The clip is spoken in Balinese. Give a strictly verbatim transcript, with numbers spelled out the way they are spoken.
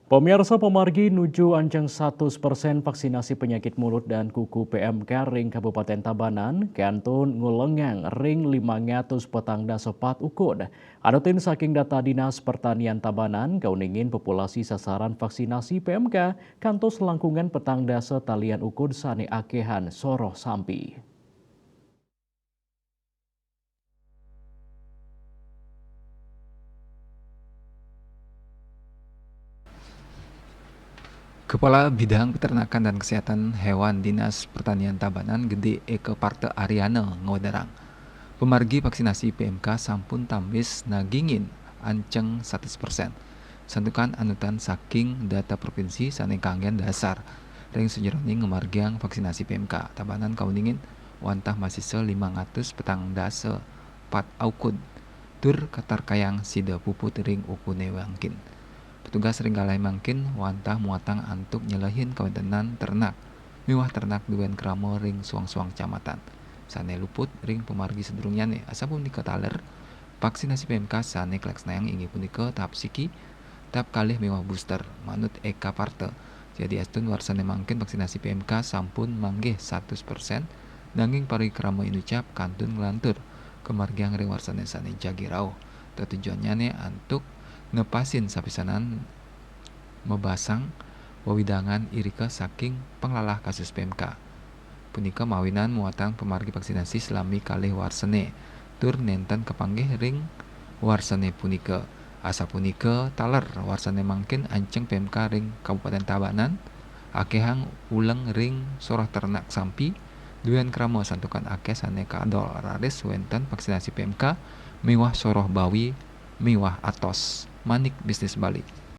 Pemirsa, pamargi nuju ancang satus persen vaksinasi penyakit mulut dan kuku P M K ring Kabupaten Tabanan, kantun ngulengang ring lima ratus petang dasa pat ukud. Anutin saking data Dinas Pertanian Tabanan, kauningin populasi sasaran vaksinasi P M K kantos langkungan petang dasa talian ukud sane akehan soroh sampi. Kepala Bidang Peternakan dan Kesehatan Hewan Dinas Pertanian Tabanan, Gede Eka Parte Ariana, ngawedarang, pamargi vaksinasi P M K sampun tambis nagingin anceng satus persen. Santukan anutan saking data provinsi sane kanggen dasar ring sajeroning ngamargiang vaksinasi P M K, Tabanan kauningin wantah masisa limang atus petang dasa pat aukud, tur katarkayang sida puput ring ukune mangkin. Petugas ring galai mangkin wantah muatang antuk nyelehin kawentenan ternak miwah ternak duen krama ring suang-suang kecamatan sane luput ring pamargi sadurungnyane, asapunika taler vaksinasi P M K sane kalaksanayang inggih punika tahap siki, tahap kalih miwah booster, manut Eka Parte. Jadi astun warsane mangkin vaksinasi P M K sampun manggih satus persen, nanging parikrama inucap kantun nglantur kamargiang ring warsane sane jagi rauh. Tetujuannyane antuk nepasin sapisanan mabasang wewidangan irika saking panglalah kasus P M K. Punika mawinan muatang pamargi vaksinasi salami kalih warsane, tur nenten kapanggih ring warsane punika. Asapunika taler warsane mangkin anceng P M K ring Kabupaten Tabanan, akehang uleng ring soroh ternak sampi, duen krama santukan akeh sane kadol raris wenten vaksinasi P M K miwah soroh bawi miwah atos. Manik Bisnis Bali.